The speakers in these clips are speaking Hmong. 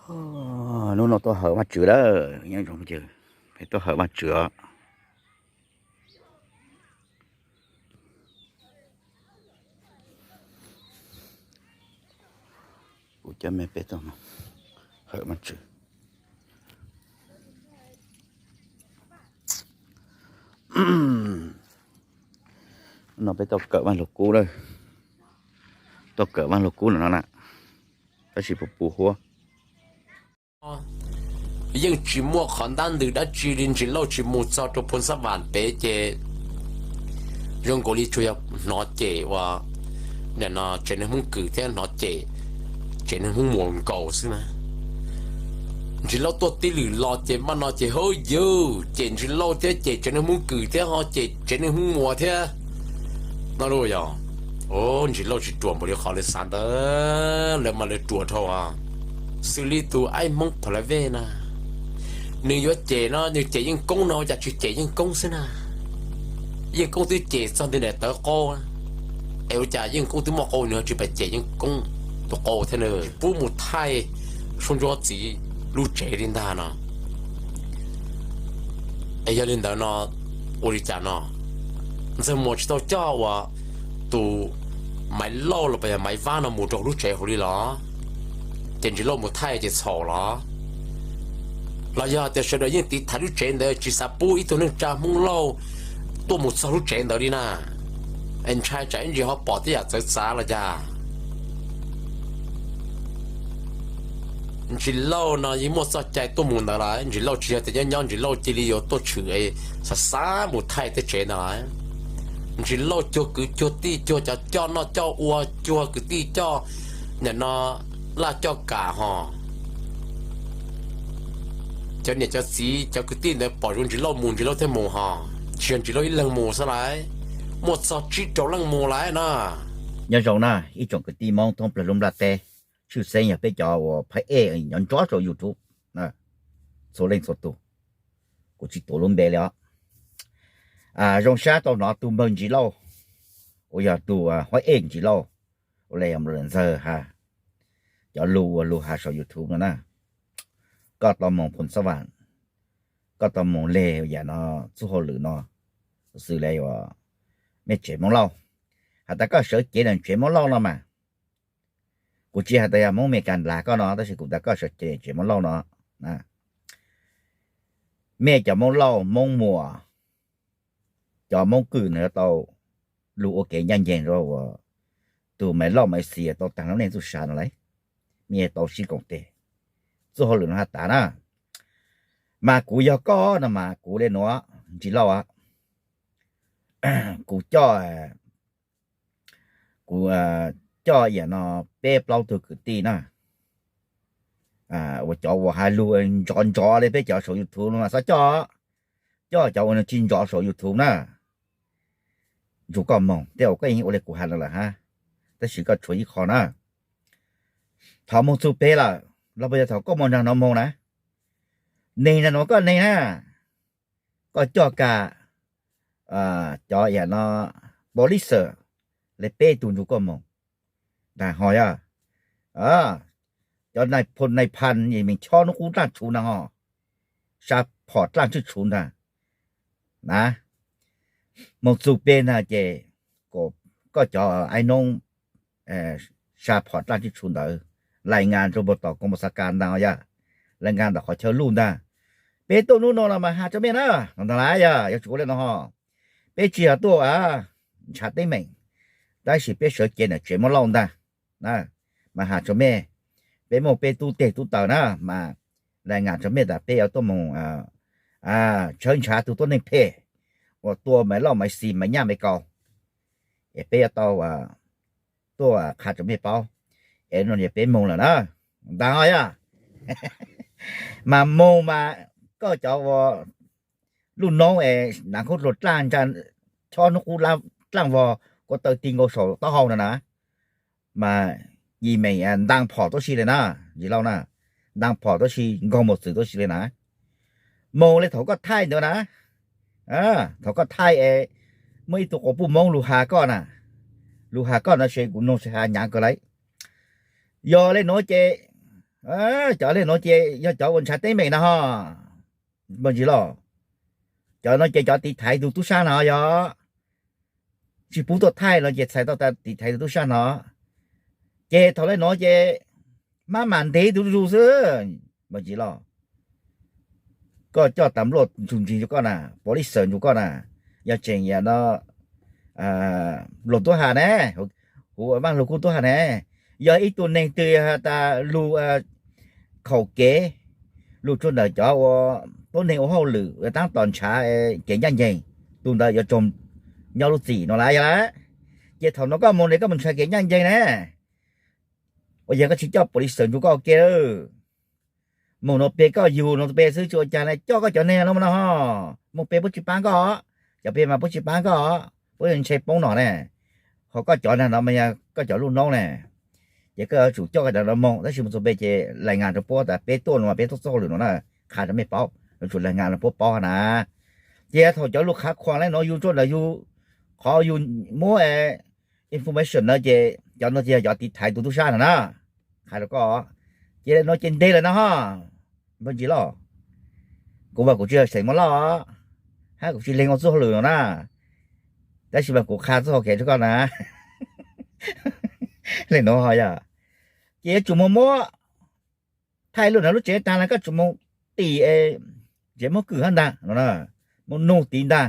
Hnub no tuaj hawm Vaj Tswv lawm, nyob zoo ces peb tuaj hawm Vaj Tswv os. Kuv coj me peb tuaj hawm Vaj Tswv. No peb tuaj kawm Vaj Lug Kub lawm, tuaj kawm Vaj Lug Kub no na, tab sis puas pus huab. Yeej tsis muaj qhov ntab ntws dab tsi li, Ntsis Lauj tsis mus txog rau Phoos Xab Vam pem ces zoo nkaus li tsuas yog hnov cem uas nim no tsev neeg Hmoob Kws thiab hnov cem tsev neeg Hmoob Muas nkaus xwb na. Ntsis Lauj tuaj tib lwm los ces npaj no ces hauj yws cem Ntsis Lauj thiab cem tsev neeg Hmoob Kws thiab ho cem tsev neeg Hmoob Muas thiab no lauj. Yog Ntsis Lauj tsis ruam npaum li qhov lawv xav ntawd, lawv mas lawv ruam dhau, xws li tus aib Hmoob Pha La Vej na, nws yuav cem no nws cem Yeej Koob no ua cas tsis cem Yeej Koob xwb na? Yeej Koob twb cem txog ntiv daim tawv qau, es ua cas Yeej Koob twb muaj qau nws ho tsis pab cem Yeej Koob tus qau thiab nws tsis pub mus thaij Soob Ntsuab txiv lub tsev li ntag no. Es yog li ntawd no, ua li cas no, Ntxawg Muas tsis tau coj uas tus Maiv Lauj los yog Maiv Vab no mus rau lub tsev hauv li los? Ces Ntsis Lauj mus thaij ces txhaum los? Los yog tias sawv daws yeej tiv thaiv lub tsev ntawd tsis xav pub ib tug neej tsa Hmoob Lauj tuaj mus txog lub tsev ntawd li na? Es ntshai tsam ib ntsis ho pom tej yam txawv txav los cas? Ntsis Lauj no yeej muaj txoj cai tuaj mus ntawd lawm, Ntsis Lauj tsis yog tias nyob nyob Ntsis Lauj cia li yuav tuaj tshwm xav xav mus thaij tej tsev ntawd lawm. Ntsis Lauj cuag kwv cuag tij, cuag cov coj noj coj ua, cuag kwv tij coj nim no laj coj kam ho. Cov niam cov txiv cov kwv tij ntawd pom zoo Ntsis Lauj mus Ntsis Lauj thiaj mus ho, tsis yog Ntsis Lauj ib leeg mus xwb lawm, muaj txog tsib rau leej mus lawm na. Nyob zoo na ib tsoom kwv tij Hmoob thoob plaws lub nplaj teb, tshwj xeeb yog peb cov uas phab ej nyob nrov saum YouTube txhua leej txhua tus, kuv tsis tuav lub npe li os. Zoo sab tau hnov tus npawg Ntsis Lauj uas yog tus huab ej Ntsis Lauj, ua li Ntxawg has, cov lus uas lus has saum YouTube no na, koj tau moog Phoos Xab Vam, koj tau moog leg yam no, txuj hauj lwm no, xws li uas mej tsev Moob Lauj, has tas koj sawv cev ntawm tsev Moob Lauj no mas, kuv tsis has tas yog Hmoob Mes Kas nplas koj no, tab sis kuv tas koj sawv cev tsev Moob Lauj no, mej cov Moob Lauj Moob Muas, cov Moob Kws no yuav tau lug ua kev ncaj ncees rau uas tus Maiv Lauj Maiv Xis tau taag lub neej txuj sa no lauj, mej tau sib koom tes, txuj hauj lwm no has tas na. Mas kuv yog koj no mas kuv le nuav, Ntsis Lauj, kuv coj, kuv coj yam no peb plaub tug kwv tij na, uas cov uas has lug nrov nrov li peb cov saum YouTube no mas xob coj, coj cov uas nws tsis nrov saum YouTube na. Nrug koj moog tej uas koj yeej ua li kuv has no lawm hab, tab sis koj tshuav ib qho na, thaum moog txug peg lawm los puas yog thaum koj moog nraag nuav moog na, neeg nraag nuav koj neeg na, koj coj kag cov yam no police le peb tug nrug koj moog ntag ho yog, cov nais phoo nais phas es meem chob nub qub dlaaj tshuv ntag ho, sa phom dlaaj tswj tshuv ntag na. Moog txug peg ntag ces koj cov aib noob sa phom dlaaj tswj tshuv ntawd lais ngas rua npawg tom koom npawg xav kas ntag yog, lais ngas ntawm qhov chaw luj ntag. Peb tuaj nub no los mas has rua mej na, ntag lawm yog yuav tsum ua le no ho. Peb tsis yog tuaj ntshav teeb meem, tab sis peb sawv cev ntawm tsev Moob Lauj ntag. Mas has rua mej, peb muaj peb tub teg tub taws na, mas lais ngas rua mej tas peb yuav tuaj moog tshawb ntshav tug tuab neeg phem uas tua Maiv Lauj Maiv Xis Maiv Nyaj Maiv Kaus, es peb yuav tau tuaj qha rua mej paub. Es no yog peb moog lawm na, ntag ho yog. Mas moog mas koj cov ua luj noob es naav khaub dluag dlaaj ntsa, chob nub qub dlaaj vog, kua taw ti nkaus saum taub hau na na, mas yim meem ntaag phom tuab si le na, Ntsis Lauj na, ntaag phom tuab si, nkaug mos txwv tuab si le na. Moog le thaum koj thaij ntawd na, thaum koj thaij es muaj ib tug quas puj Moob lug has koj na, lug has koj na, se kuv noog se has nyaav kawg lauj. Yog le nuav ces Cov le nuav ces yog cov uas ntshav teeb meem na ho. Npawg ntsis loj, cov no ces cov tiv thaiv tus tub sab na yog, tsis pub tuaj thaij no ces txhais tau tas tiv thaiv tus tub sab no. Ces thaum le nuav ces mab mam ntev tus zuj zus xwb. Npawg ntsis loj, koj coj tas npluaj ntsug ntsig rua koj na, police ntsug koj na, yog tseem yam no luag tub has ne, huv mab lug kub tub has ne, yog ib tug neeg twg has tas lug khaum kev, lug tsua ntawm cov ua tuab neeg ua hauj lwm taab tom ntshav kev ncaj nceeg, tus ntawd yuav raug nyob lub txim no lawm yog lawm. Ces thaum no koj moog ne koj moog ntshav kev ncaj nceeg ne, ua yog koj tsis coj police ntsug koj ua ke lawm. Moog nuav pe koj yug nuav pe xwb tsis ua cas ne, coj koj cov neeg no no ho, moog pe puab tsis paab koj, cov pe mas puab tsis paab koj, puab ntshe poob no ne. Ho koj cov neeg no mas yog koj cov lub noob ne, ces koj yuav tsum coj koj cov no moog, tab sis moog txug pe ces lais ngas rua puab tas peb tuaj no mas peb tuaj txuj hauj lwm no na, qha rua mej paub, yuav tsum lais ngas rua puab paub na. Ces thaum cov lug khav khuam le nuav yug tsua ntawm yug, qhov yug muab information na ces cov no ces yog cov tiv thaiv tus tub sab no na, qha rua koj. Ces le nuav ces ntev lawm no ho, npawg ntsis loj, kuv mas kuv tsis yog Xeem Muas Lauj, hab kuv tsis leeg ua txuj hauj lwm no na, tab sis mas kuv qha txuj hauv kev rua koj na. Le nuav ho yog, ces yuav tsum moog muab thaij lub no lub tsev taag na, koj tsum moog tim tsev Moob Kwm hab ntag no, moog nug tiv ntag,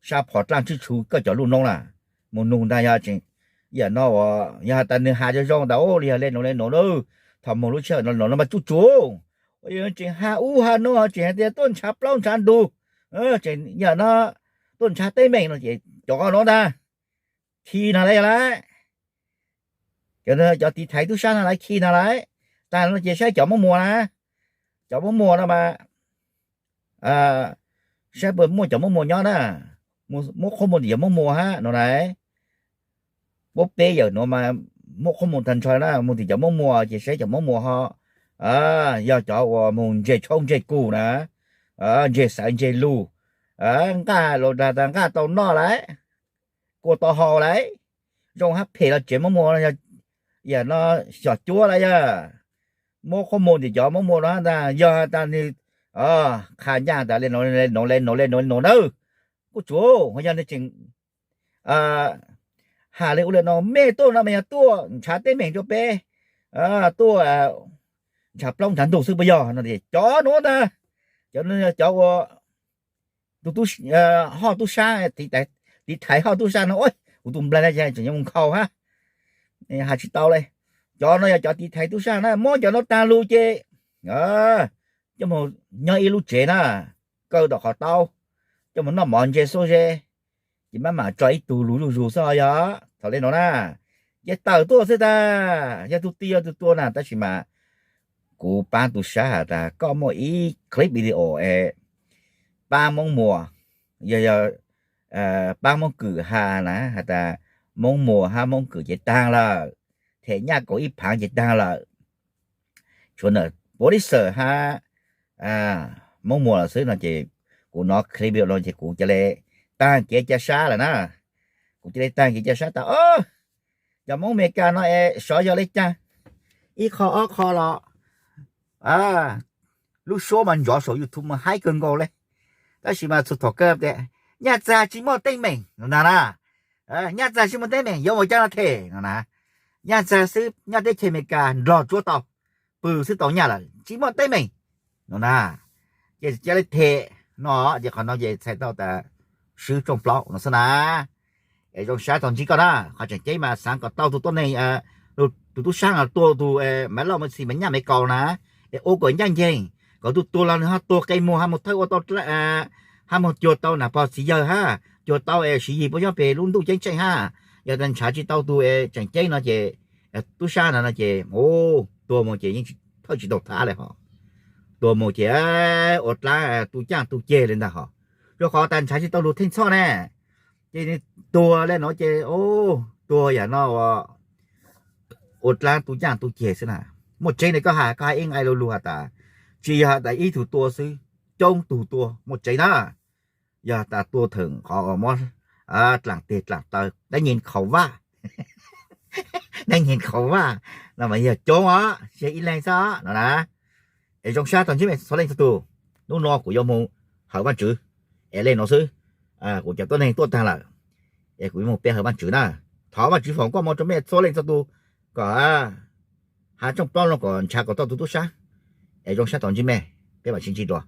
sab phom dlaaj tswb tshu koj cov lub noob na, moog nug ntag. Yog tseem, yam no yog has tas nwg has zoo zoo tas ua le nuav le nuav le nuav na, thaum moog lub sij hawm no no mas tsuj tsuv, ua yog tseem has ub has nuav tseem has tias tuaj ntshav plaub ntshav ntug, tseem yog no tuaj ntshav teeb meem no ces cov nuav ntag, khi no lawm yog lawm. Cov tiv thaiv tub sab no lawv khi no lawm. Taag no ces saib cov Moob Muas na, cov Moob Muas no mas saib puas muaj cov Moob Muas nyob na, muab qhob muag tim cov Moob Muas hab no na. Puab peb yawm nuav mas muab qhob muag taag nrho na, moog tim cov Moob Muas ces saib cov Moob Muas ho yog cov uas moog ntseg tshoob ntseg kug na, ntseg xaiv ntseg lug, nqaj los dag tas nqaj tau noj lawm, kua tau haus lawm, zoo hab phem los tsev Moob Muas, yam no xyom cuab lawm yog. Muab qhob muag tim cov Moob Muas no hab ntag, yog has tas nwg qha ncaaj tas le nuav le nuav le nuav le nuav le nuav nawb, kuj tsuav ho yog nwg tseem has le ua le nuav, mej tuaj no mas yog tuaj ntshav teeb meem rua peb, tuaj ntshav plaub ntshav ntug xwb puas yog no. Cov nuav ntag, cov nuav yog cov ua hoj tub sab, tiv thaiv hoj tub sab no. Kuv tus nplaig na tseem yuav mus nkhaus hab, has tsis tau le. Cov no yog cov tiv thaiv tub sab na, muab cov no taag lug ces coj moog nyob ib lub tsev na, kaw tom qhov taub, coj moog noj mov ntse xuab zeb, ces maj mam tso ib tug lug zuj zus xwb ho yog. Thaum le nuav na, ces tawm tuaj xwb tag, yog tug ti yog tug tua na, tab sis mas kuv paab tug sab has tas koj muaj ib clip video es paab Moob Muas, yog, yog paab Moob Kwm has na, has tas Moob Muas hab Moob Kwm ces taag lawm, them nyaj kaum ib phaav ces taag lawm. Tshuav ntawm police hab Moob Muas lawm xwb no ces kuv nov clip video no ces kuv ca le taag kev ca sab lawm na. Kuv ca le taag kev ca sab tas, cov Moob Amelikas no es sov yog le caag, ib qho ob qho los lub suab mas nrov saum YouTube mas haib kawg nkaus le, tab sis mas txhua thaum kawg tias nyaj txag tsis muaj teeb meem no ntag na. Nyaj txag tsis muaj teeb meem yuav ua caag no them no na. Nyaj txag xwb nyob teb chaws Amelikas nrog tsuab tau, pw xwb tau nyaj lawm tsis muaj teeb meem no na. Ces ca le them no, ces qhov no ces txhais tau tas swb rooj plaub no xwb na. Es zoo sab tau ntsib koj na, qhov tseem ceeb mas xaav kom tau tug tuab neeg, tus tub sab no tua tug Maiv Lauj Maiv Xis mas nyaj Maiv Kaus na, es ua kom ncaj nceeg, kom tug tuag los nws ho tuag qe muag, ho mus thawj ua tau, ho mus cuag tau nam pog txiv yawg hab, cuag tau es Siv Yis puab nyob pem lub ntuj ceeb tsheej hab. Yog tas ntshav tsis tau tug es tseem ceeb no ces, tub sab no no ces tuag mus ces yeej thawj tsis tau thav le hos. Tuag mus ces ua dlaab tu caaj tu ceg le ntag hos, rua qhov tas ntshav tsis tau lug theej txhoj ne. Ces tuag le no ces tuag yam no ua dlaab tu caaj tu ceg xwb na. Muaj tseeb ne, koj has, koj has ib nqai lu lug has tas tsis yog has tas ib tug tua xwb, coob tug tua muaj tseeb na. Yog tas tua theem qhov muab dlaam teg dlaam taw dab nyi khaus vaj, Neeg nyiam khaum vaj no mas yog coob os, tsis yog ib leeg xwb no na. Es zoo sab tau ntsib mej txhua leej txhua tus. Hnub no kuv yuav mus hawm Vaajtswv es le no xwb. Kuv cov tuab neeg tuaj taag lawm, es kuv yuav mus pe hawm Vaajtswv na. Thov Vaajtswv foom koob moov rua mej txhua leej txhua tus kom hab tsoob plaub lug kom nrhav kom tau tus tub sab. Es zoo sab tau ntsib mej, peb maam sib ntsib dlua.